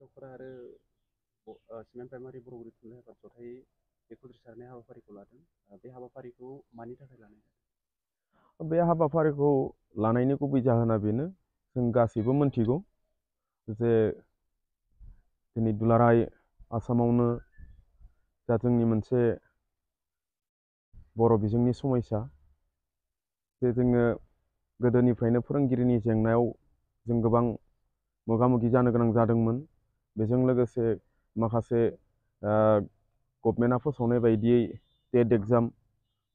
फरायसाफोरा आरो cement primary बर'गुदि थुनलाइ आफाद जथाय बे खुद्रिसारनाय हाबाफारिखौ लादों। बे हाबाफारिखौ मानि थाखाय लानाय जादों? बे हाबाफारिखौ लानायनि गुबै जाहोना बेनो, जों गासैबो मोनथिगौ जे दिनै दुलाराय आसामावनो जा जोंनि मोनसे बर' बिजोंनि समयसा, जे जोङो गोदोनिफ्रायनो फोरोंगिरिनि जेंनायाव जों गोबां मोगा मोगि जानो गोनां जादोंमोन। बेजों लोगोसे माखासे गभर्नमेन्टआ फोसावनाय बायदियै टेट एग्जाम,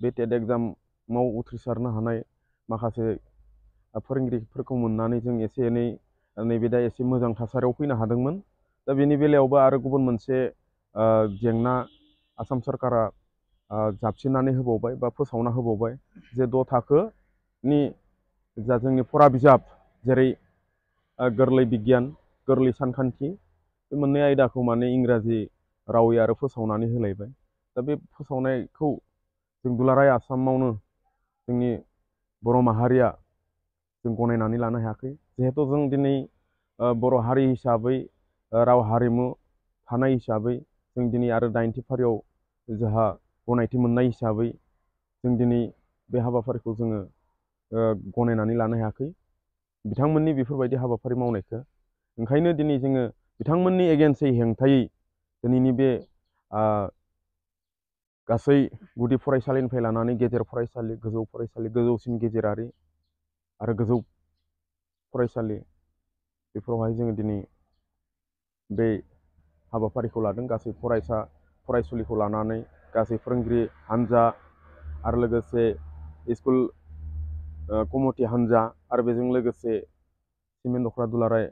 बे टेट एग्जामाव उथ्रिसारनो हानाय माखासे फोरोंगिरिफोरखौ मोननानै जों एसे एनै नैबे दा एसे मोजां थासारियाव फैनो हादोंमोन। दा बेनि बेलायावबो आरो गुबुन मोनसे जेंना आसाम सरकारा जाबसिननानै होबावबाय बा फोसावना होबावबाय, जे द' थाखोनि जा जोंनि फरा बिजाब, जेरै गोरलै बिगियान, गोरलै सानखान्थि, बे मोननै आयदाखौ माने इंराजि रावै आरो फोसावनानै होलायबाय। दा बे फोसावनायखौ जों दुलाराय आसामावनो जोंनि बर' माहारिया जों गनायनानै लानो हायाखै। जिहेथु जों दिनै बर' हारि हिसाबै, राव हारिमु थानाय हिसाबै जों दिनै आरो 90 फारियाव जोंहा गनायथि मोननाय हिसाबै जों दिनै बे हाबाफारिखौ जोङो गनायनानै लानो हायाखै, बिथांमोननि बेफोरबायदि हाबाफारि मावनायखौ। ओंखायनो दिनै जोङो बिथांमोननि एगेन्स्टै, हेंथायै दिनैनि बे गासै गुदि फरायसालिनिफ्राय लानानै गेजेर फरायसालि, गोजौ फरायसालि, गोजौसिन गेजेरारि आरो गोजौ फरायसालि, बेफोरावहाय जोङो दिनै बे हाबाफारिखौ लादों। गासै फरायसा फरायसुलिखौ लानानै गासै फोरोंगिरि हान्जा आरो लोगोसे स्कुल कमिटि हान्जा आरो बेजों लोगोसे सिमेन्ट दख'रा दुलाराय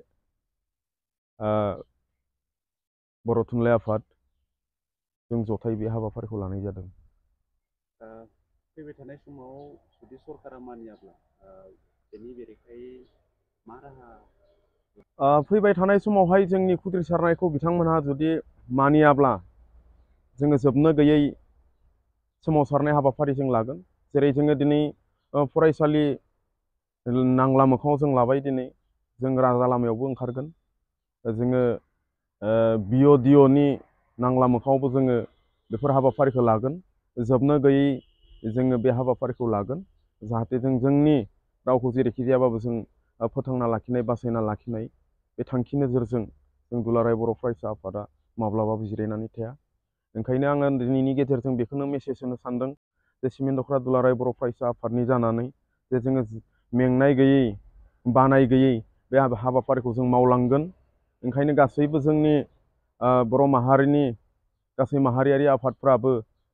बर' थुनलाइ आफाद, जों जथाय बे हाबाफारिखौ लानाय जादों। फैबाय थानाय समाव जुदि सरकारा मानियाब्ला बेनि बेरेखायै मा राहा? फैबाय थानाय समावहाय जोंनि खुद्रिसारनायखौ बिथांमोनहा जुदि मानियाब्ला जोङो जोबनो गैयै सोमावसारनाय हाबाफारि जों लागोन। जेरै जोङो दिनै फरायसालि नांला मोखाङाव जों लाबाय, दिनै जों राजा लामायावबो ओंखारगोन, जोङो BODOनि नांला मोखाङावबो जोङो बेफोर हाबाफारिखौ लागोन। जोबनो गैयै जोङो बे हाबाफारिखौ लागोन, जाहाथे जों जोंनि रावखौ जेरैखि जायाबाबो जों फोथांना लाखिनाय, बासायना लाखिनाय, बे थांखि नोजोरजों जों दुलाराय बर' फरायसा आफादा माब्लाबाबो जिरायनानै थाया। ओंखायनो आङो दिनैनि गेजेरजों बेखौनो मेसेज होनो सानदों जे सिमेन्ट दख'रा दुलाराय बर' फरायसा आफादनि जानानै जे जोङो मेंनाय गैयै, बानाय गैयै बे हाबाफारिखौ जों मावलांगोन। ओंखायनो गासैबो जोंनि बर' माहारिनि गासै माहारियारि आफादफ्राबो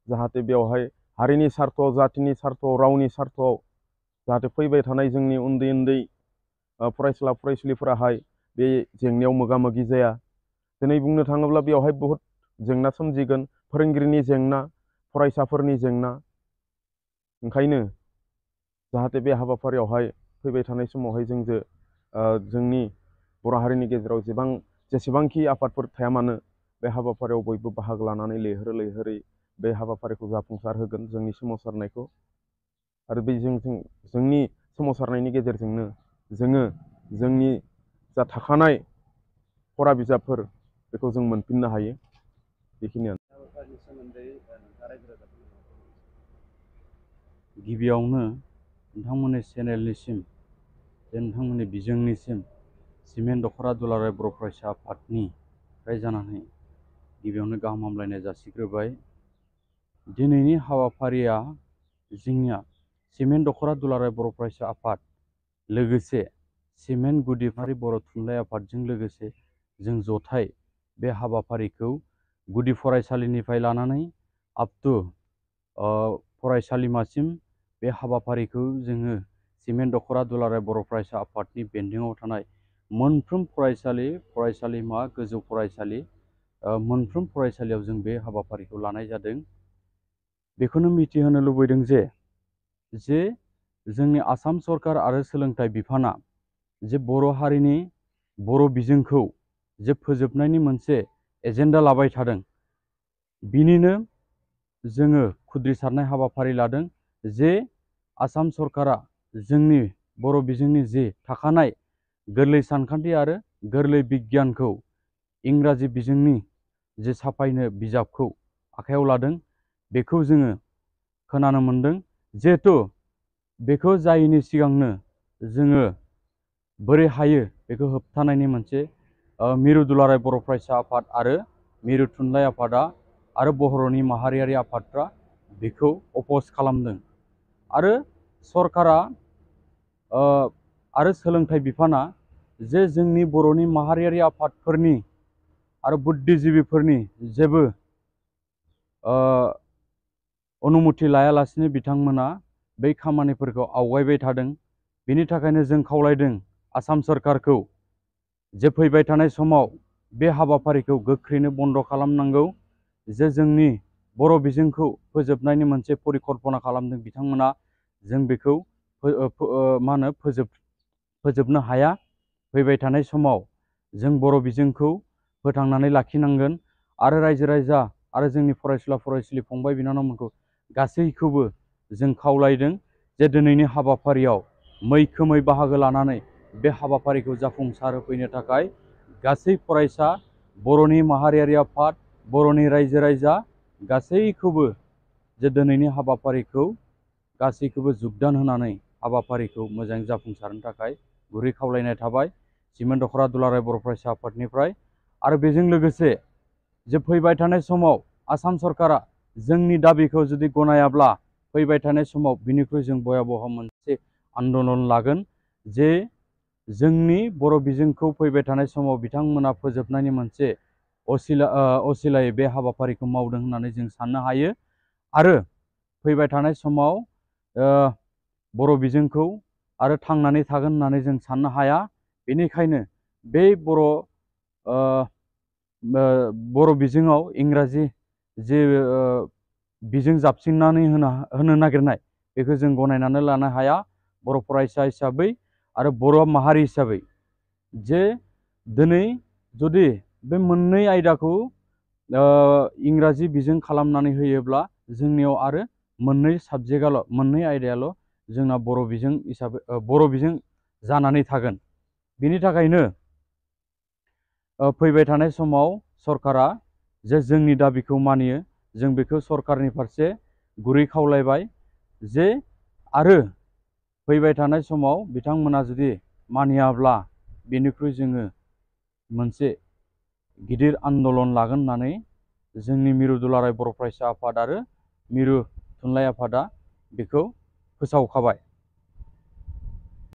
जाहाथे बेवहाय हारिनि सार्थ, जातिनि सार्थ, रावनि सार्थआव जाहाथे फैबाय थानाय जोंनि उन्दै उन्दै फरायसुला फरायसुलिफोराहाय बे जेंनायाव मोगा मोगि जाया। दिनै बुंनो थाङोब्ला बेवहाय बहुद जेंना सोमजिगोन, फोरोंगिरिनि जेंना, फरायसाफोरनि जेंना। ओंखायनो जाहाथे बे हाबाफारियावहाय फैबाय थानाय समावहाय जोंनि बर' हारिनि गेजेराव जेसेबांखि आफादफोर थाया मानो, बे हाबाफारियाव बयबो बाहागो लानानै लैहोरै बे हाबाफारिखौ जाफुंसार होगोन, जोंनि सोमावसारनायखौ। आरो बे जोंनि सोमावसारनायनि गेजेरजोंनो जोङो जोंनि जा थाखानाय फरा बिजाबफोर, बेखौ जों मोनफिननो हायो। बेखिनियानो। हाबाफारिनि सोमोन्दै नोंथाङा रायजो राजाफोरनो गिबियावनो नोंथांमोननि चेनेलनिसिम, जे नोंथांमोननि बिजोंनिसिम सिमेन्ट दख'रा दुलाराय बर' फरायसा आफादनिफ्राय जानानै गिबियावनो गाहाम हामलायनाय जासिग्रोबाय। दिनैनि हाबाफारिया जोंनिया सिमेन्ट दख'रा दुलाराय बर' फरायसा आफाद लोगोसे सिमेन्ट गुदिफारि बर' थुनलाइ आफादजों लोगोसे जों जथाय बे हाबाफारिखौ गुदि फरायसालिनिफ्राय लानानै आप टु फरायसालिमासिम बे हाबाफारिखौ जोङो सिमेन्ट दख'रा दुलाराय बर' फरायसा आफादनि बेन्दोङाव थानाय मोनफ्रोम फरायसालि, फरायसालिमा, गोजौ फरायसालि, मोनफ्रोम फरायसालियाव जों बे हाबाफारिखौ लानाय जादों। बेखौनो मिथिहोनो लुबैदों जे जोंनि आसाम सरकार आरो सोलोंथाइ बिफाना जे बर' हारिनि बर' बिजोंखौ जे फोजोबनायनि मोनसे एजेन्डा लाबाय थादों, बिनिनो जोङो खुद्रिसारनाय हाबाफारि लादों जे आसाम सरकारा जोंनि बर' बिजोंनि जे थाखानाय गोरलै सानखान्थि आरो गोरलै बिगियानखौ इंराजि बिजोंनि जे साफायनो बिजाबखौ आखायाव लादों बेखौ जोङो खोनानो मोनदों। जिहेथु बेखौ जायैनि सिगांनो जोङो बोरै हायो बेखौ होबथानायनि मोनसे मिरु दुलाराय बर' फरायसा आफाद आरो मिरु थुनलाइ आफादा आरो बर'नि माहारियारि आफादफ्रा बेखौ अप'ज खालामदों। आरो सरकारा आरो सोलोंथाइ बिफाना जे जोंनि बर'नि माहारियारि आफादफोरनि आरो बुद्धिजिबिफोरनि जेबो अनुमति लायालासिनो बिथांमोना बै खामानिफोरखौ आवगायबाय थादों। बेनि थाखायनो जों खावलायदों आसाम सरकारखौ जे फैबाय थानाय समाव बे हाबाफारिखौ गोख्रैनो बन्द' खालामनांगौ। जे जोंनि बर' बिजोंखौ फोजोबनायनि मोनसे परिकल्पना खालामदों बिथांमोना, जों बेखौ फोजोबनो हाया। फैबाय थानाय समाव जों बर' बिजोंखौ फोथांनानै लाखिनांगोन आरो रायजो राजा आरो जोंनि फरायसुला फरायसुलि फंबाय बिनानावमोनखौ गासैखौबो जों खावलायदों जे दिनैनि हाबाफारियाव मैखोमै बाहागो लानानै बे हाबाफारिखौ जाफुंसार होफैनो थाखाय गासै फरायसा, बर'नि माहारियारि आफाद, बर'नि रायजो राजा गासैखौबो जे दिनैनि हाबाफारिखौ गासैखौबो जुगदान होनानै हाबाफारिखौ मोजाङै जाफुंसारनो थाखाय गुरै खावलायनाय थाबाय सिमेन्ट दख'रा दुलाराय बर' फरायसा आफादनिफ्राय। आरो बेजों लोगोसे जे फैबाय थानाय समाव आसाम सरकारा जोंनि दाबिखौ जुदि गनायाब्ला फैबाय थानाय समाव बिनिख्रुइ जों भयाबह मोनसे आन्दलन लागोन। जे जोंनि बर' बिजोंखौ फैबाय थानाय समाव बिथांमोना फोजोबनायनि मोनसे असिलायै बे हाबाफारिखौ मावदों होननानै जों साननो हायो। आरो फैबाय थानाय समाव बर' बिजोंखौ आरो थांनानै थागोन होननानै जों साननो हाया। बेनिखायनो बे बर' बिजोङाव इंराजि जे बिजों जाबसिननानै होनो नागिरनाय बेखौ जों गनायनानै लानो हाया बर' फरायसा हिसाबै आरो बर' माहारि हिसाबै। जे दिनै जुदि बे मोननै आयदाखौ इंराजि बिजों खालामनानै होयोब्ला जोंनियाव आरो मोननै आयदायाल' जोंना बर' बिजों हिसाबै बर' बिजों जानानै थागोन। बिनि थाखायनो फैबाय थानाय समाव सरकारा जे जोंनि दाबिखौ मानियो, जों बेखौ सरकारनि फारसे गुरै खावलायबाय। जे आरो फैबाय थानाय समाव बिथांमोना जुदि मानियाब्ला बेनिख्रुइ जोङो मोनसे गिदिर आन्दलन लागोन होननानै जोंनि मिरु दुलाराय बर' फरायसा आफाद आरो मिरु थुनलाइ आफादा बेखौ फोसावखाबाय।